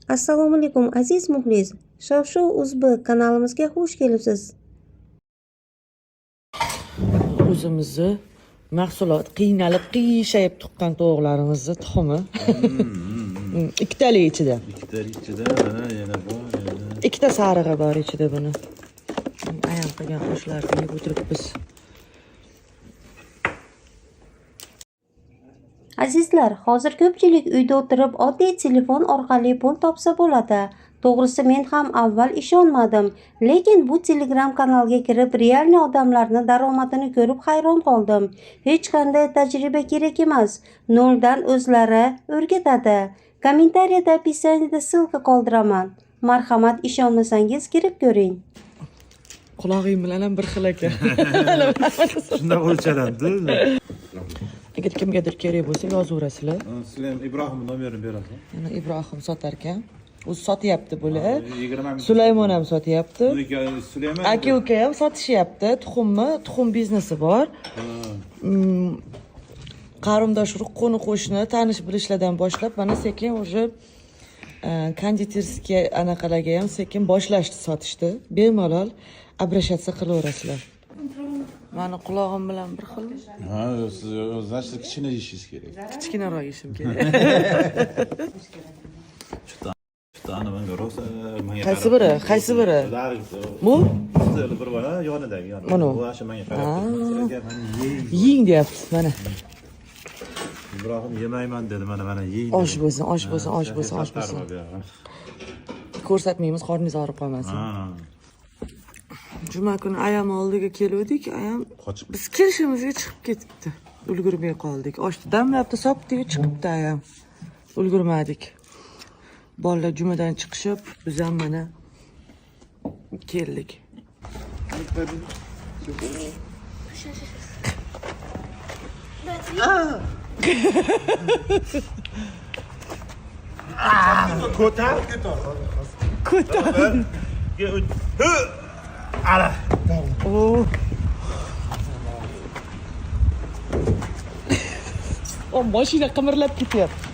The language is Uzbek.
Assalomu alaykum, aziz muxlis. Shov-shuv uzb kanalimizga xush kelibsiz. O'zimizni mahsulot, qiynalib qiyshayib tuqqan tovuqlarimizni tuxumi. Ikkitali ichida. Ikkitali ichida, mana yana bor, yana. Ikkita sarig'i bor ichida buni. Ayam qilgan oshlarni yeb o'tiribmiz. Azizlar, hozir ko'pchilik uyda o'tirib oddiy telefon orqali pul topsa bo'ladi. To'g'risi, men ham avval ishonmadim, lekin bu Telegram kanalga kirib, realniy odamlarni daromadini ko'rib hayron qoldim. Hech qanday tajriba kerak emas, noldan o'zlari o'rgatadi. Kommentariyada, описаниеda ссылка qoldiraman. Marhamat, ishonmasangiz kirib ko'ring. Qulog'ing bilan ham bir xil ekan. Shundoq o'lchanadi. Agar kimgadir kerak bo'lsa, yozaverasizlar. Sizlar ham Ibrohimni nomerini berasizmi? Yana Ibrohim sotar ekan. O'zi sotyapti bular. 20 ming. Sulaymon ham sotyapti. Sulaymon. Aka uka ham sotishyapti. Tuxumni, tuxum biznesi bor. Qarindosh urug', qo'ni qo'shni, tanish bilishlardan boshlab mana sekin уже кондитерский anaqalarga ham sekin boshlashdi sotishdi. Bemalol обращаться qilaverasizlar. Mani qulog'im bilan bir xil. Ha, siz, значит, kichkina yeyishingiz kerak. Kichkinaroq yeyishim kerak. Ana menga rosa menga. Qaysi biri? Qaysi biri? Bu? Bir bor, ha, yonidagi, yonidagi. Mana. Bu shu menga qarab turibdi. Sizlarga mana yeng. Yeng deyapti mana. Ibrohim yemayman dedi, mana mana yeng. Osh bo'lsin, osh bo'lsin, osh bo'lsin, osh bo'lsin. Ko'rsatmaymiz, qorningiz og'rib qolmasin. Ha. Juma kuni ayam oldiga keluvdik, ayam Qochib. biz kelishimizga chiqib ketibdi. Ulgurmay qoldik. Oshni damlabdi, sopdi-yu chiqibdi ayam. Ulgurmadik. Bolalar jumadan chiqishib, biz ham mana keldik. Ko'tar. Ko'tar. Ala. Oo. O mashina qimirlab ketyapti.